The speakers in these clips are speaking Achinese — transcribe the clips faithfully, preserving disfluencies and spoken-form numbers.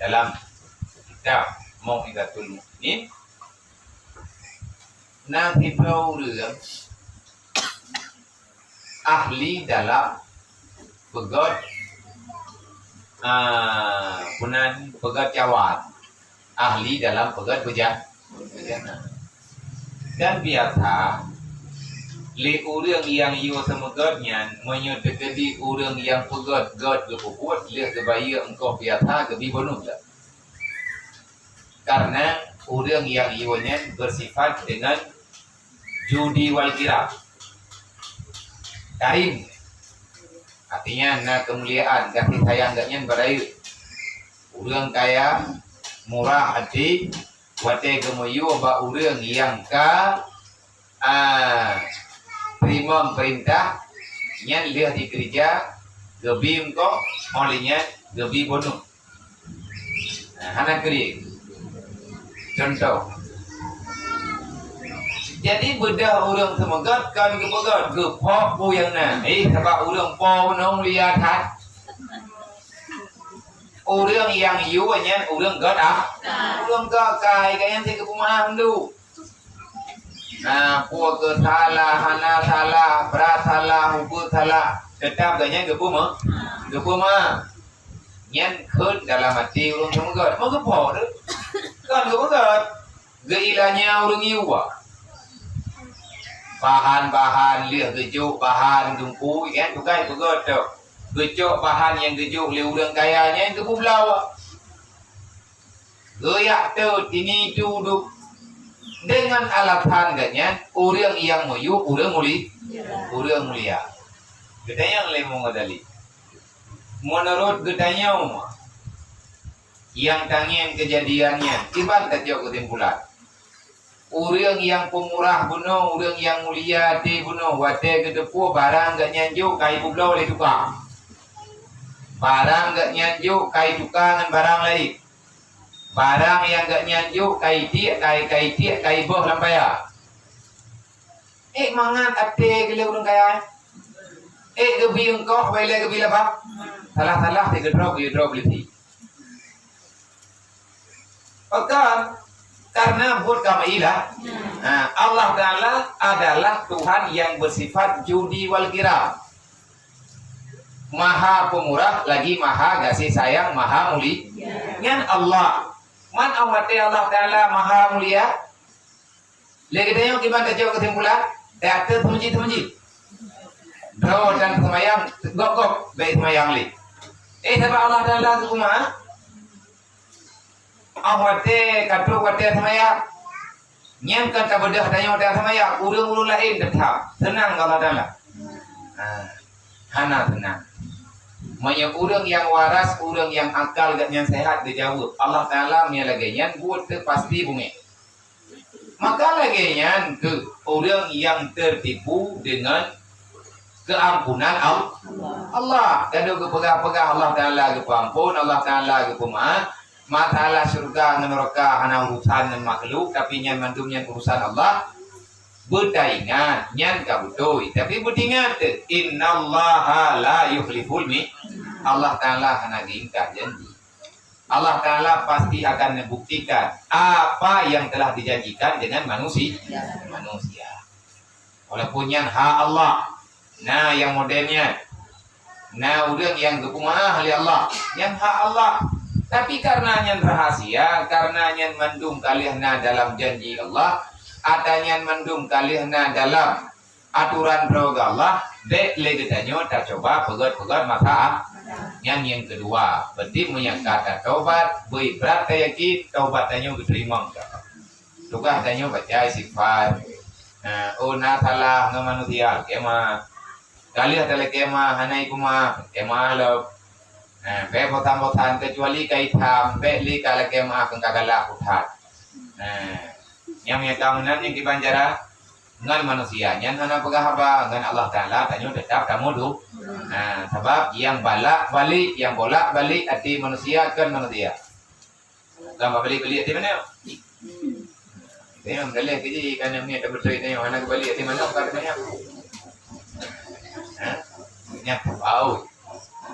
Dalam kitab Mau'izatul Mu'minin, na sidroe ureuëng ahli dalam peugét, ah, bunan peugét cawan, ahli dalam peugét beujah-, beujana. Dan biasa, lé ureuëng nyang yue seumeugét nyan, meunyoe teukeudi ureuëng nyang peugét gét geupeubuet, lheueh geubayeue eungkôt biasa geubi bonus. Karena ureuëng nyang yue nyan bersifat dengan judi wal kiram. Karim. Artinya, na keumuliaan, kasih sayang geuh nyan beurayeuk. Ureuëng kaya, murah até, watée geumeuyue bak ureuëng nyang ka, ah, teurimong peurintah, nyan lheueh dikeureuja, geubi eungkôt, óh lheueh nyan geubi bonus. Nah, hana krieng. Contoh. Jadi, beudôh ureuëng seumeugét kon geupeugét, geupok peue nyang na. Eh, sabab ureuëng po bunoe mulia that. Ureuëng nyang yue nyan ureuëng gét, ah. Ureuëng gét kai, kai nyan si geupeumaaf dulu. Nah, peue keu salah, hana salah, brat salah, ubeut salah, teutap geuh nyan geupeumaaf. Geupeumaaf. Nyan kheun dalam até ureuëng seumeugét. Meugeupok tu. Kon geupeugét. Geuilanya ureuëng yue. Bahan-bahan lheueh geujok bahan dumpeue, kan, bukan peugét tu. Geucok bahan nyang geujok lé ureuëng kaya nyan geupeubloe. Geuyak teut ini tu duek dengan alasan geuh nyan ureuëng nyang meuyue ureuëng muli-, ureuëng mulia. Geutanyong lé Imam Ghazali. Meunurot geutanyoe, nyang tangieng keujadian nyan, kiban tajok keusimpulan. Ureuëng nyang peumurah bunoe, ureuëng nyang mulia até bunoe, watée geuteupeue barang geuh nyan jok ka ipeubloe lé tukang. Barang geuh nyan jok ka ituka ngon barang laén. Barang nyang geuh nyan jok ka itiek, ka i-, ka itiek, ka iböh lam paya. Eh, mangat até keu lé ureuëng kaya. Eh, geubi eungkôt, wai lé geubi laba. Salah-salah, teugeudrob, geudrob lé si. Pakon? Karena buet kama ilah. Nah, Allah Ta'ala adalah Tuhan yang bersifat judi wal kiram. Maha Pemurah lagi Maha Kasih Sayang, Maha Mulia. Nyan Allah. Man Allah Ta'ala Maha Mulia. Lé geutanyoe kiban tajok keusimpulan, teater teumuji-teumuji. Droe dan seumayang, gok-gok, bèk seumayang lé. Eh, sabab Allah Ta'ala geupeumaaf. Ah, watèe ka trok watèe seumayang. Nyan kan tabeudôh tanyoe dan seumayang, ureueng-ureueng laén teutap seunang keu Allah Ta'ala. Ha, hana seunang. Meunyoe ureueng nyang waras, ureueng nyang akal geuh nyan seuhat geujaweueb, Allah Ta'ala meunyoe lagèe nyan buet teuh pasti beungèh. Maka lagèe nyan keuh ureueng nyang teutipu deungon keuampunan Al-, Allah. Ka lheueh geupeugah-peugah Allah Ta'ala geupeuampon, Allah Ta'ala geupeumaaf. Masalah syeuruga ngon neuraka hana urusan ngon makhluk, tapi nyan mandum nyan urusan Allah. Beutaingat, nyan ka beutôi. Tapi beutingat teuh, "Innallaha la yukhliful mi-," Allah Ta'ala hana geuingkar janji. Allah Ta'ala pasti akan membuktikan apa yang telah dijanjikan dengan manusi-, manusia. Walaupun nyan hak Allah. Na nyang model nyan. Na ureueng nyang geupeumaaf lé Allah. Nyan hak Allah. Tapi karena nyan rahasia, karena nyan mandum ka lheueh na dalam janji Allah, ata nyan mandum ka lheueh na dalam aturan droe geuh Allah, bèk lé geutanyoe tacuba peugèt-peugèt masalah. Nyan nyang keudua, berarti meunyo ka tatobat, beu brat tayakin, tobat tanyoe geuteurimong. Tugaih tanyoe baca istighfar. Nah, oh, na salah ngon manusia, lakèe meu'ah. Ka lheueh talakèe meu'ah, hana ipeumaaf, lakèe meu'ah lom. Nah, bèk bosan-bosan, kecuali ka itam, bèk lé ka lakèe meu'ah, keu ka galak that. Nah, nyang meunyo ka meunan nyang kiban cara ngon manusia, nyan hana peugah haba, ngon Allah Ta'ala tanyoe teutap tamudu. Nah, sabab nyang balak-balik, nyang bolak-balik até manusia kon manusia. Bukan babalik-balik até manok. Tengok, meugalak keu jih, kan, nyang ni tak beutôi tengok, hana geubalik até manok, ka teumanyak. Ha? Nyak bau.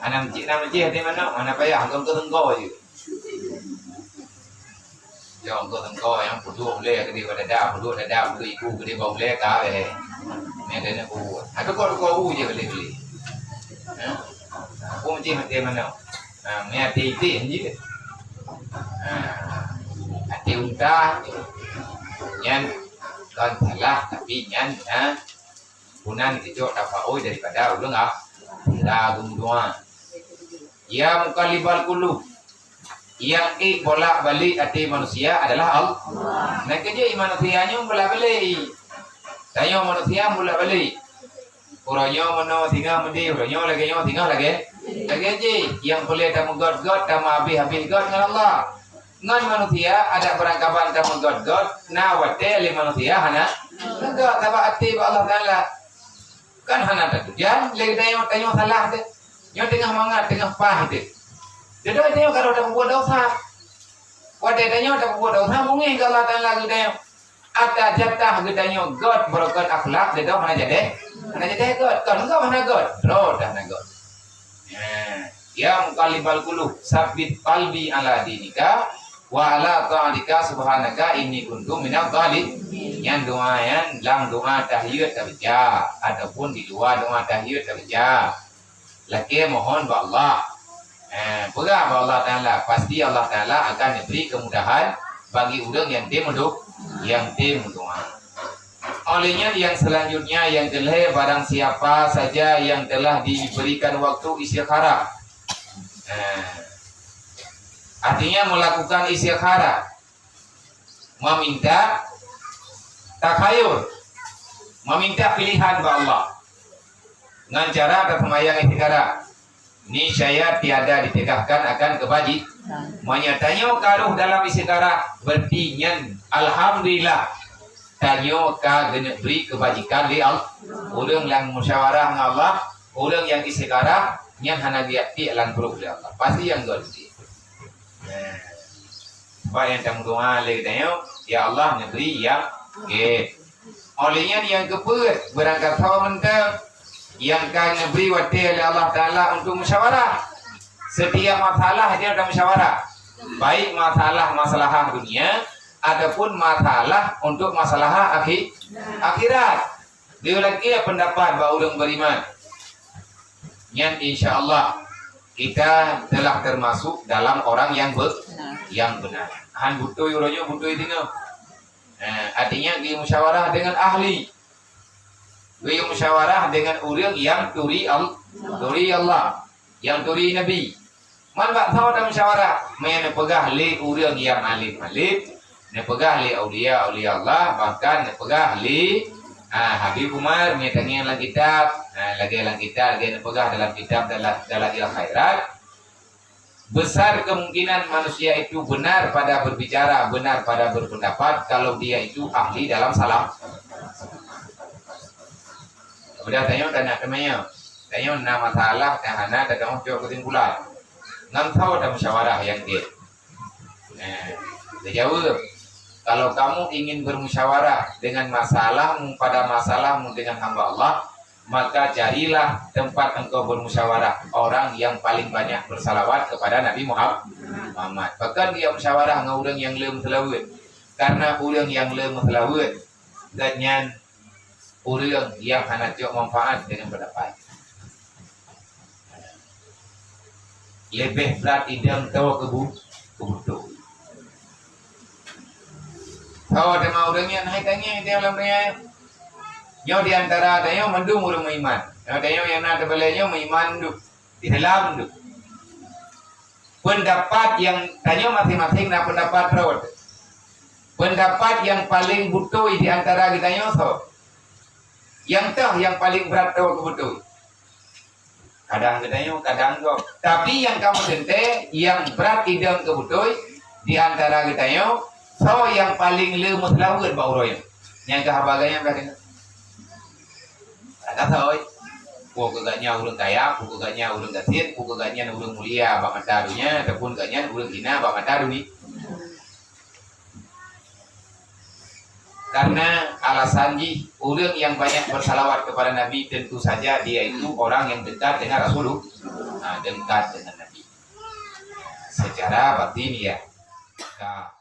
Hana meucik, hana meucik até manok, hana payah, gong keurenggo je. Cok engko-engko nyang peuduek ulèe keudéh bak dada, peuduek dada, peuduek iku keudéh bak ulèe ka lé. Meunan keuh. Ateueh kok-kok u je beli-beli. Ha? Aku mesti mati mana? Ha, ni hati iték je. Ha, hati unta. Nyan kon salah, tapi nyan, ha, Bunan keucok tapaôi daripada ulôn ah, sira geumeudoa. Ya muqallibal qulub, nyang ék bolak-balik até manusia adalah Allah. Nah, keujeuet manusia nyoe bolak-balik. Tanyoe manusia bolak-balik. Uroe nyoe meunoe singoh meudéh, uroe nyoe lagèe nyoe singoh lagèe, lagèe jih. Nyang peureulèe tameugöt-göt, tameuhabéh-habéh göt ngon Allah. Ngon manusia, adak beurangkaban tameugöt-göt, na watèe lé manusia hana meugöt, sabab até bak Allah Taala. Kan hana tatujan, lé tanyoe, tanyoe salah teuh. Nyoe teungoh mangat, teungoh paih teuh. Dudoe tanyoe ka rôh tapeubuet desya. Watèe tanyoe tapeubuet desya, beungéh keu Allah Taala geutanyoe. Ata jatah geutanyoe göt, beureukat akhlak, dudoe hana jadèh, hana jadèh göt. Kon göt hana göt, droe dah hana göt. Eh, ya muqallibal qulub, tsabbit qalbi ala dinika wa ala ta'atika subhanaka inni kuntu minadh dhalimin. Nyan doa nyan, lam doa tahiyat tabaca ataupun di luwa doa tahiyat tabaca. Lakèe mohon bak Allah. Eh, peugah bak Allah Taala, pasti Allah Taala akan neubri keumudahan bagi ureueng nyang tem meudo-, nyang tem meudoa. Oleh nyan, yang selanjutnya, yang kelhèe, barang siapa saja yang telah diberikan waktu istikharah. Nah, artinya melakukan istikharah, meminta takhayur, meminta pilihan bak Allah. Ngon cara taseumayang istikharah, niscaya tiada ditegakkan akan kebaji-, meunyoe tanyoe ka rôh dalam istikharah, berarti nyan alhamdulillah, tanyoe ka geuneuk bri keubajikan lé Allah. Ureueng nyang musyawarah ngon Allah, ureueng nyang istikharah, nyan hana geujak tiek lam grup lé Allah. Pasti nyang göt. Nah, sabab nyang tameudoa lé geutanyoe, ya Allah, neubri nyang gèt. Oleh nyan nyang keupeuet, beurangkasoe mantong nyang ka neubri watèe lé Allah Taala untuk musyawarah. Setiap masalah dia ada musyawarah. Baik masalah maslahah dunia ataupun masalah untuk maslahah akhi-, akhirat. Dia lagi pendapat bak ureueng beriman. Nyan insya Allah kita telah termasuk dalam orang yang be-, yang benar. Han beutôi uroe nyoe beutôi singoh. Eh, artinya, geumusyawarah dengan ahli. Geumusyawarah dengan ureueng nyang turi Al-, turi Allah, nyang turi Nabi. Man bak soe tamusyawarah? Meunyoe neupeugah lé ureueng nyang alim-alim, neupeugah lé aulia-aulia Allah, bahkan neupeugah lé, ah, Habib Umar, meunyoe tangieng lam kitab, ah, lagèe lam kitab, lagèe neupeugah dalam kitab Dala-, Dalail Khairat, Besar kemungkinan manusia itu benar pada berbicara, benar pada berpendapat, kalau dia itu ahli dalam salam. Udah tanyoe, tanya teumanyong. Tanyoe na masalah, nyang hana tadong cok kesimpulan. Ngon soe tamusyawarah nyang gèt? Nah, dijawab, kalau kamu ingin bermusyawarah dengan masalahmu pada masalahmu dengan hamba Allah, maka carilah tempat engkau bermusyawarah orang yang paling banyak bersalawat kepada Nabi Muhammad. Pakon dia musyawarah ngon ureueng nyang le meuseulaweuet? Karena ureueng nyang le meuseulaweuet, gobnyan ureueng nyang hana cok manfaat dengan pendapat. Leubeh brat idong toe keu bu-, keu beutôi. Soe teuma ureueng nyan hai tangieng di alam donya nyoe? Nyoe di antara tanyoe mandum ureueng meuiman. Nyoe tanyoe nyang na teubalèe nyoe meuiman mandum, Islam mandum. Pendapat nyang tanyoe maséng-maséng na pendapat rot. Pendapat nyang paleng beutôi di antara geutanyoe soe? Nyang toh nyang paleng brat toe keu beutôi? Kadang geutanyoe, kadang gob. Tapi nyang kamoe teuntèe, nyang brat idong keu beutôi di antara geutanyoe, soe nyang paleng le meuseulaweuet bak uroe nyoe? Nyang keu haba geutanyoe ka deungö. Ka soe? Peue keu gobnyan ureueng kaya, peue keu gobnyan ureueng gasien, peue keu gobnyan ureueng mulia bak mata donya, ataupun gobnyan ureueng hina bak mata duni-, Karena alasan jih, ureueng nyang banyak bersalawat kepada Nabi, tentu saja dia itu orang yang dekat dengan Rasulullah. Nah, dekat dengan Nabi. Secara batin, ya. Ka